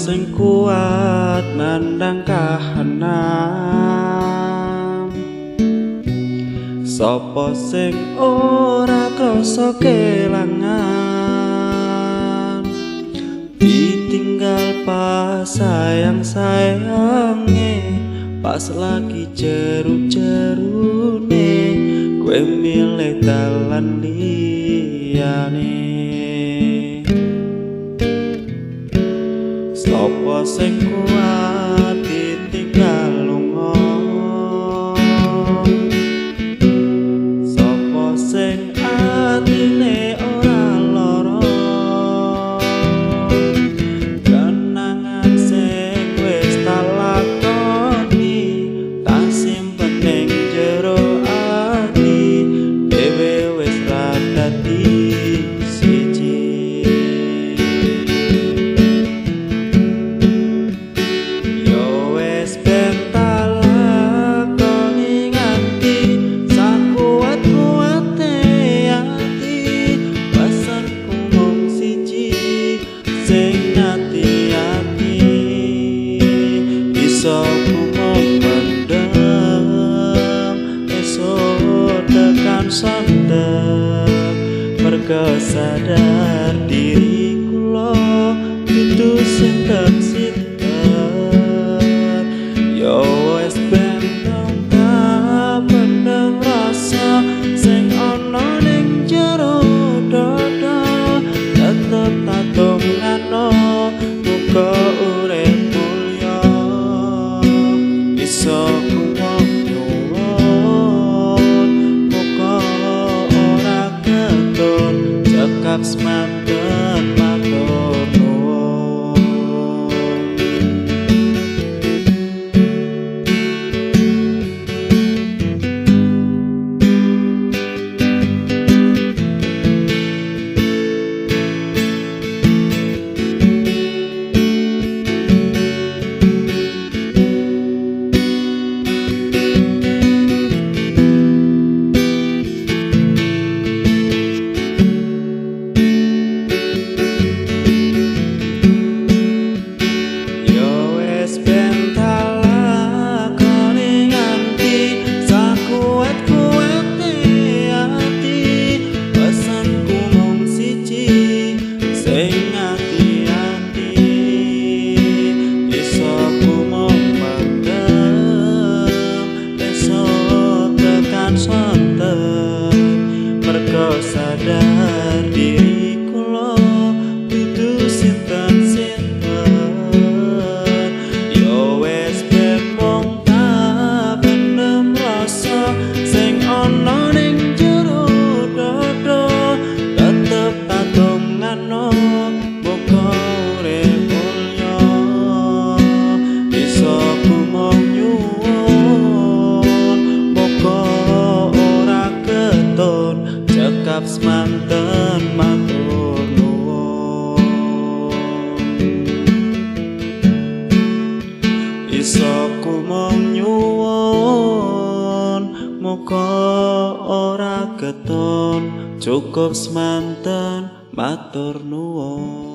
sing kuat nandang kahanan? Sapa sing ora krasa kelangan? Ditinggal pas sayang-sayange, pas lagi jeru-jerune, kowe milih dalan liyane. Sapa sing kuat ditinggal lunga? Sapa sing atine ora lara? Kenangan sing wis tak lakoni, tak simpen ning jero ati, dhewe wis ra dadi siji. Yo wis ben tak lakoni nganti sakuat-kuate ati, pesenku mung siji, sing ati-ati. Iso ku mung mendem, esuk tekan sonten, mergo sadar diri kula dudu sinten-sinten. Yo wis ben tak pendem rasa sing ana ning jero dada, tetep tak dongano muga urip mulya. Iso ku mung nyuwun muga ora ketun, cekap semanten matur nuwun. Yo wis ben tak lakoni nganti sakuat-kuate ati, pesenku mung siji, sing ati-ati. Iso ku mung mendem, esuk tekan sonten, mergo sadar diri kula dudu sinten-sinten. Yo wis ben mung tak pendem rasa sing ana ning jero dada, tetep tak dongano muga urip mulya. Iso ku mung nyuwun muga ora ketun, cekap semanten matur nuwun. Iso ku mung nyuwun muga ora ketun, cukup semanten matur nuwun.